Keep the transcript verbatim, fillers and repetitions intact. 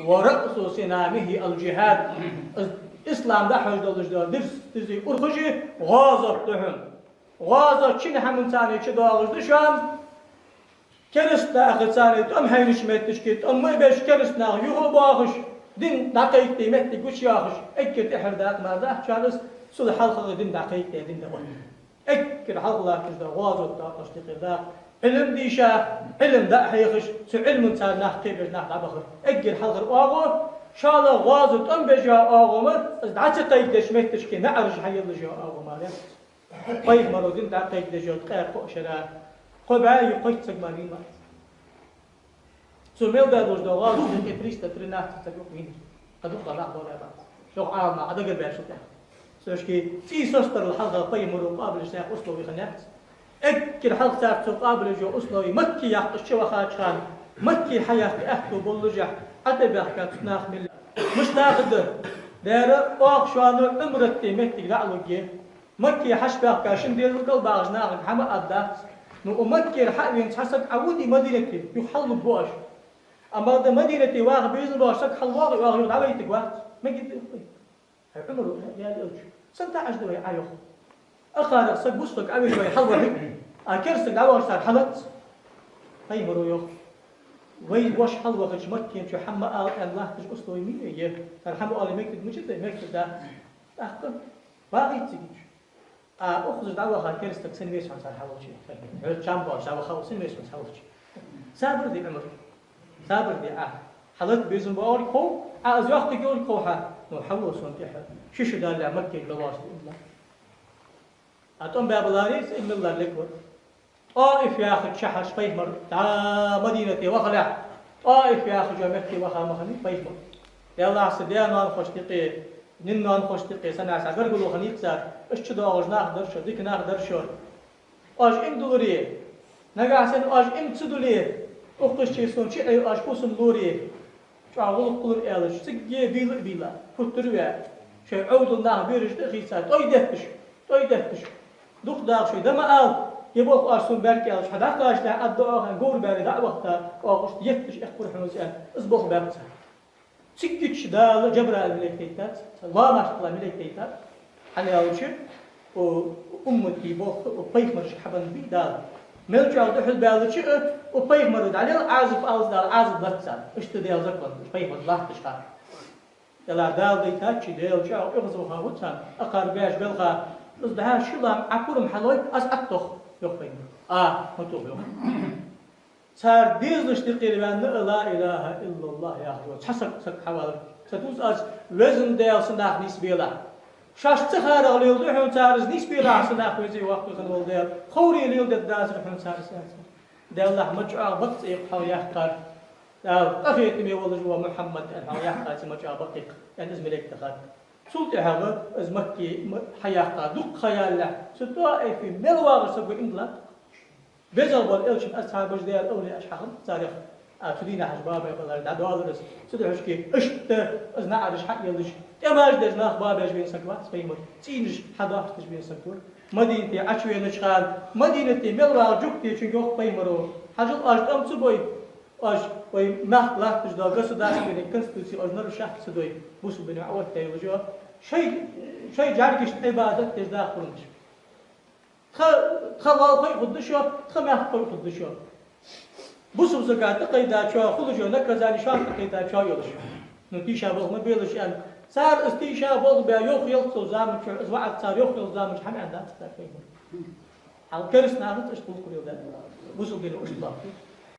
ورأس سنامه الجهاد. Ислам дӀахьош долаш дола дирст, дизза урхаш гӀазот да хьона. ГӀазот шин хӀаманца чудоагӀаш да шоана. Кераста нахаца тӀом хьайнача моттиге тӀом ма беш, кераста наха юха а боахаш, дин дӀакхайкаде моттиг гучаяхаш, эггара тӀехьара дакъа мара дац шоана из, цул хьалхагӀа дин дӀакхайкаде, дин дӀаотта. Эггара хьалха латташ да гӀазот, дакъа, аш тӀехьара дакъа. Ӏилма дийша, Ӏилма дӀа а хьехаш, цу Ӏилманца нах кхебеш, нах дӀабахар. Эггара хьалхара оагӀув, шоллагӀа гӀазот тӀом беш йола оагӀув ма, из дӀа ца кхайкадеча моттиге наӀараш хьаеллаш йола оагӀув мара яц. Пайхамаро дин дӀакхайкадеш йола ткъаь кхо шера, кхо бӀаь юкъе кхойтта саг мара вийна вац. Цо мел даь долаш дола гӀазот юкъе триста тринадцать саг юкъе вийнар. Кхы дукха нах бола бац. Чохь Ӏалама Ӏа дагара баьчул тӀехьа. Цу шки цӀий состарал хьалха пайхамаро къоабалъеш цхьа условие хиннаяц. Эггара хьалха цар цо къоабалъеш йола условие, Макка яккха чу вахача хана, Макка хьаяккха аьттув боллашехь, Ӏа тӀабаьхка цу наха мел. Мишта нах да? Дера, оаха шоана Ӏумрат де моттиг дӀа а лургья. Макка хьачубаьхка шин дезал кӀал багӀача нахага хӀама а аргдац. Ну, укх Маккера хьа а вена цхьа саг Ӏа воде Мадинате, юха хьалургба оаш. Амма да Мадинате ваха безам боацаш саг хьалвоагӀе, оаха юха дӀавайтаргвац. Мегаргда. Хьай Ӏумар, яьлча, сенна таӀаш да вай Ӏа, йоах. Акхарах саг, бусалба саг Ӏавена вай хьалвахе, а кераста саг дӀавахача цар хьалац. Пайхамаро йоах: вай воша хьалвахача Маккан чу хӀама ала аьнна латташ условие мичай я? Цар хӀама оале мегаргда мича да, мегаргдац. ТӀаккха вагӀийта цига. А укхаза дӀаваха кераста саг сенна веза хьона цар хьаволча? Хьо чам боацаш дӀаваха ва, сенна веза хьона цар хьаволча? Сабар де, Ӏумар. Сабар де Ӏа. Хьалаца безам боагӀарг хов, Ӏа из йоаккхаргйолга хов хьа. Ну, хьавола сона тӀехьа. Ши шу даллалехь Маккера лелаш да иман. А тӀом баь баларе, из иман лелар лергвар. ТӀоиф яхача шахьарча пайхамар дӀа Мадинате вахалехь, ТӀоиф яхача метте ваха ма хиннай пайхамар. Деллахь, са даь-ноанахошта юкъе, наьна-ноанахошта юкъе санна цхьа гаргало хиннай-кх цар, уж чудоагӀаш нах дар шо, дика нах дар шо. Оаш иман дуларе, нагахь санна оаш иман ца дуле, укхаза чу сона чу Ӏе, оаш фусам лоре. ЧӀоагӀа гӀулакх хулар аьлча, цига бийла а бийла, путтар а ваь, шоай Ӏовдал нах бераш тӀа а хийца, тӀой детташ, тӀой детташ. Дукха даха шоай да ма ала, е болх оаш сона баьрг аьлча, хьо дӀакхачалехь, аргда оаха, говр баьре дӀа а вахийта, оаха иштта етташ эккхар хьона из аьнна, из болх баьб цар. Цига гича Дала Джабраил малейк дайтад, лоамаш тилла малейк дайтад. Хьаьна аьлча, у, уммата болх, у, пайхамарашка хьабенна бий Дала. Мел чӀоагӀа духьал баьлча а, у, пайхамара дӀалел Ӏазап аллалца Дала Ӏазап лац царна. Иштта Даьла закон да, пайхамар латташ хана. Делахь Дала дайтад ший, Даьла чӀоагӀа оьгӀазвахав царна, акхар беш белха, из дӀа ши лоам Ӏа пурам хьалой, аз Ӏаттох, йоах пайхамара. А, ма тох, йоах. Цар дезалашта юкъера ваьнна а ла илахӀа иллаллахӀ яхаш вола цхьа саг, саг хьавалар. Ца дувц аз, Веза Даьла, са нах нийсбелахь. Шоашта ца хаарагӀа леладу хьона цар из, нийсбелахь са нах, Веза-Воккха хинна вола Даьла. Ховре леладергдацар хьона цар из, аьнна цар. Деллахь, ма чӀоагӀа бакъ цӀи я-кх хьалха яьккхар. Дала къахетаме волаш вола Мухьаммад аьнна хьалха яьккхар цӀи ма чӀоагӀа бакъ я-кх, аьнна, из малейк тахад. Цул тӀехьагӀа из Макка ма-, хьаяккха дукха ха ялалехь, цу ТӀоифе мел вагӀаш саг ва иман диллад. БезагӀа бола элчан асхьабаш, Даьла овлияаш хьахиннад царех. А цу дийнахьа бабай балар дӀадоалар из. Цудухьа шки иштта из наӀараш хьаеллаш, тӀемаш деш нах бабеш вена саг вац пайхамар, цӀийнаш хьадоасташ вена саг вар. Мадинате Ӏочувенача хана, Мадинате мел вагӀа жугтичунга йоах пайхамаро: хьажал, оаш тӀом ца бой, оаш вай мехка латташ дола государственный конституци оаш нарушать ца дой, бусалба дин Ӏооттаяь йолаш я, шоай, шоай жӀаргашта Ӏибадат деш даха хургдаш. Тха, тха лоалахой а хургда шо, тха мехкахой а хургда шо. Бусалба сага тӀакхайдачоа хулаш йола наказани шоана тӀакхайдачоа йолаш. Ну, тийша болх ма белаш аьнна. Цар из тийша болх баь йохаяллача заман чухь, из ваӀад цар йохаяллача заман чухь хӀама аьннадац цар пайхамара. Хьал кераста нахаца иштта гӀулакх леладаьд. Бусалба дин иштта лоаттадаьд.